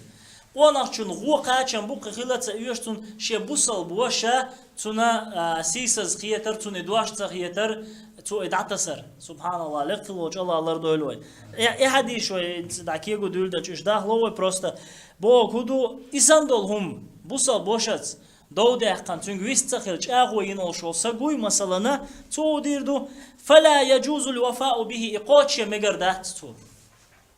Къонахчун гӀо кхачам бу кхин хила а ца оьшу цунна шен бусалба ваша, цунна, а, сийсаз хетар, цунна и дош ца хетар, цо и дӀатасар. СубхьаналлахӀ, лекха волчу Аллахьа лардойла вай. Э, и хьадийш вай дӀа кего дуьйла дачу, уьш дахло вай просто. Боху хӀун ду, и санна долу хӀума, бусалба вашаца дов даьккхина, цуьнга вист ца хилла чӀагӀо йина волуш волу саг вуй, масалана, цо хӀун дийр ду: «Фала яджузул вафау бихи», и кхочуш мегар дац цо.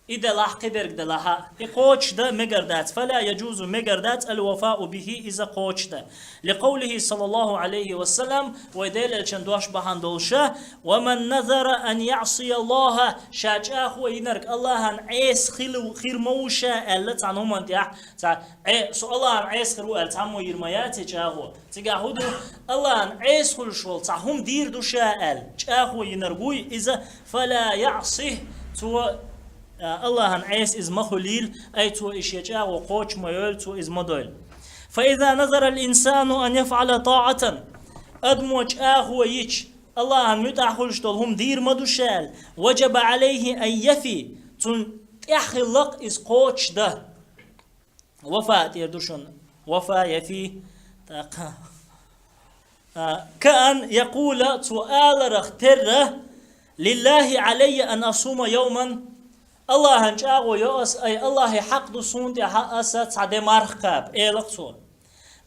И делахь, кхидерг делахь а, и кхочуш дан мегар дац, «фала яджузу», мегар дац, «ал вафау бихи», иза кхочуш дан. Ли къовлихи саллаллаху Ӏалайхи ва саллам, вай Делан элчан дош бахьана долуша: «Ва ман назара ан яъсия Аллаха», ша чӀагӀо йинарг Аллахьан Ӏеса хила-, хир ма ву ша аьлла цхьана хӀуманна тӀехь, цхьа, Ӏе-, со Аллахьан Ӏеса хир ву аьлла цхьаммо йир ма яц и чӀагӀо. Цигахь хӀун ду, Аллахьан Ӏеса хуьлуш волу цхьа хӀума дийр ду ша аьлла, чӀагӀо йинарг вуй иза, «фала яъсих», цо, а, Аллахьан Ӏеса иза ма хуьлийла, ай цо и шен чӀагӀо кхочуш ма йойла, цо иза ма дойла. «Фа иза назара ал инсану ан яфъала таатан», адамо чӀагӀо йича, Аллахьан муьтӀахь хуьлуш долу хӀума дийр ма ду ша аьлла, «важаба Ӏалайхи ан яфи», цунна тӀехь хилла-кх иза кхочуш дан. Вафа тӀера ду шуна. Вафа, яфи. ТӀаккха. А, «каан якъула», цо аларах терра: «Лиллахи Ӏалайя ан асума йовман». Аллахьан чӀагӀо йо ас, ай, Аллахье хьакъ ду суна тӀехь аса цхьа де марха кхаба, элакх цо.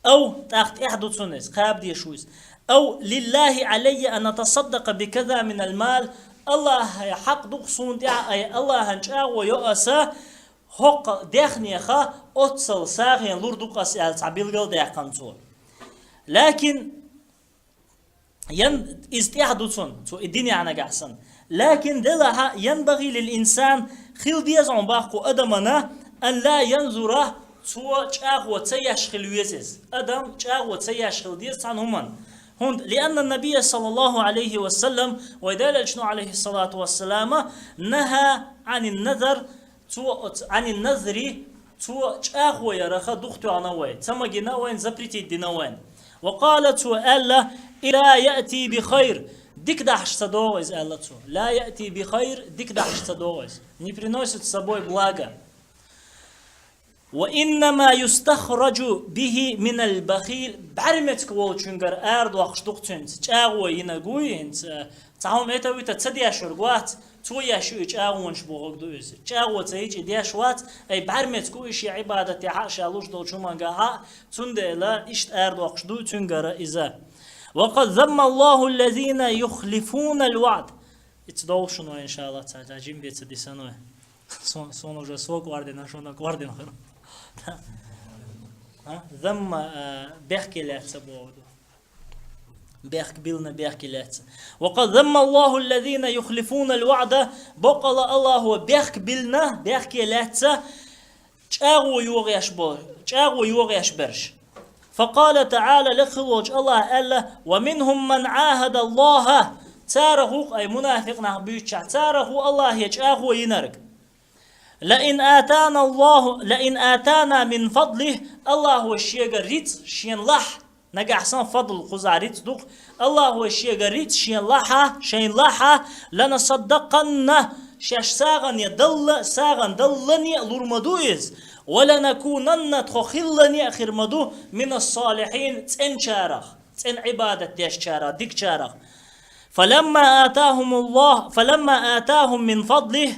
Ав, тӀаккха тӀехь ду цунна иза, кхаба дезаш ву иза. Ав: «Лиллахи Ӏалайя ан атасаддакъа би каза минал мал». Аллахье хьакъ ду-кх суна тӀехь, ай, Аллахьан чӀагӀо йо аса, хӀокху дехнеха оццал сагӀина лур ду-кх ас аьлла цхьа билгал даьккхина цо. Лакин, ян-, иза тӀехь ду цунна, цо и динехь нагахь санна. Лакин делахь а, янбагӀи лил инсан, хила деза хьуна баккху адамана, ан ла янзура, цо чӀагӀо ца еш хила веза иза. Адам чӀагӀо ца еш хила деза цхьана хӀуманна. ХӀунда, лианна набия саллаллаху Ӏалайхи ва саллам, вай Делан элчано, Ӏалайхиссалату вассалама, наха Ӏанин назар, цо оц-, Ӏанин назри, цо чӀагӀо яраха духтоьхна вай, ца магина вайн, запретить дина вайн. Ва къала, цо аьлла: «Ила яъти би хайр», дика дахьаш ца догӀу иза, аьлла цо. «Ла яъти би хайр», дика дахьаш ца догӀу иза. Не приносит с собой блага. «Ва иннама юстахраджу бихи минал бахил», бӀаьрмециг волчуьнгара арадоккхуш ду-кх цуьнца, чӀагӀо йинарг вуй хӀинца, э, ТӀаккха хӀума это вита ца дешург вац, цо еш ю и чӀагӀонаш бохург ду иза. ЧӀагӀо ца йича и деш вац, ай бӀармецку и шен Ӏибадат яхьа а ша луш долчу хӀуманга хьа а, цундела иштта арадоккхуш ду цуьнгара иза. وقد ذم الله الذين يخلفون الوعد. Ица довла шуна, иншаллах, ца жим беца дисаной. Сон, сон уже со кӀордина, шуна кӀордина хир. А? Замма, а, бехке лаьцна боху ду. Бехк билна, бехке лаьцна. وقد ذم الله الذين يخلفون الوعد. Боккъала Аллахо бехк билна, бехке лаьцна чӀагӀо йогӀеш бо-, чӀагӀо йогӀеш берш. فقال تعالى, лекха волчу Аллаха аьлла: ومنهم من عاهد الله. Царах ву-кх, ай мунафикъ нах буьйцучехь, царах ву Аллахе чӀагӀо йинарг. لئن آتانا الله، لئن آتانا من فضله, Аллахо шега рицкъ, шен лахь, нагахь сан фадл кхузахь рицкъ ду-кх, Аллахо шега рицкъ, шен лахьа, шайн лахьа, لنصدقن, шаьш сагӀане далла, сагӀан даллане а лур ма ду иза, ولنكونن, тхо хиллане а хир ма ду, من الصالحين, цӀеначарах, цӀена Ӏибадат дешчарах, дикачарах. فلما آتاهم الله، فلما آتاهم من فضله,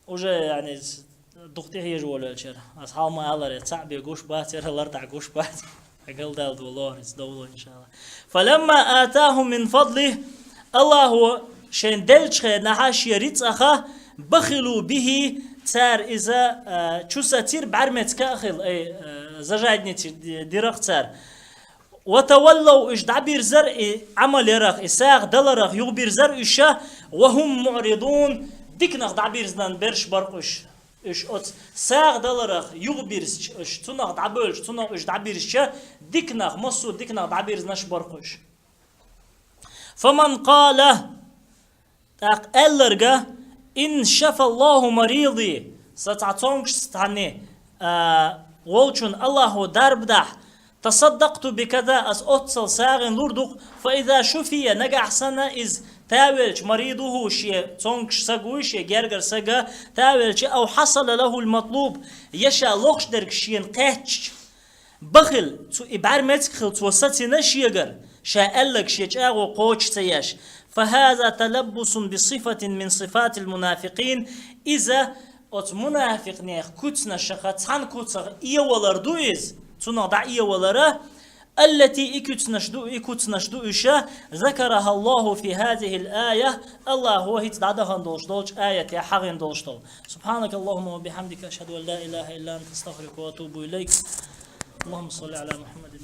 Уже, яъни, дукха тӀехьежа волавелчара. Ас хьалха ма аллара, цхьаъ бен гуш бац, яра лартӀахь гуш бац. Галдала ду лоруьйту довло, иншаллах. فلما آتاهم من فضله, Аллахо шайн деллачу хенахьа шен рицкъаха, بخلوا به, цара иза, а, чу сацира бӀаьрмецка а хила, ай, а, зажадничать ди-, дира-кх цара. وتولوا, уьш дӀабирзар и Ӏамал ярах, и сагӀа даларах юхабирзар уьш, وهم معرضون, диканах дӀабирзинан берш бара-кх уьш. Уьш оцу сагӀа даларах юхабирзича уьш, цунах дӀабевлча, цунах уьш дӀабирзича, диканах, массо а диканах дӀабирзинарш бара-кх уьш. فمن قال, тӀаккха аьлларга: إن شفى الله مريضي, сан цхьа цомгуш цхьанне, а, волчун Аллахо дарба дахь, تصدقت بكذا, ас оццал сагӀина лур ду-кх, فإذا شفي, нагахь санна иза тавелча, مريضه, шен цомгуш саг вуй, шен гергара сага тавелча, أو حصل له المطلوب, я ша лохуш дерг шена кхаьчча, بخل, цу и бӀаьрмецка хила цо сацина шегара, ша аьлларг шен чӀагӀо кхочуш ца еш. فهذا تلبس بصفة من صفات المنافقين. Иза оцу мунафикънех куьцнашха цхьана куьцах эвалар ду иза, цунах дӀаэвалара, التي, и куьцнаш ду, и куьцнаш ду уьш, ذكرها الله في هذه الآية, Аллахо хӀинца дӀадахана долуш долчу аятехь хьахийна долуш долу. سبحانك اللهم وبحمدك، أشهد أن لا إله إلا أنت، أستغفرك وأتوب إليك. اللهم صل على محمد.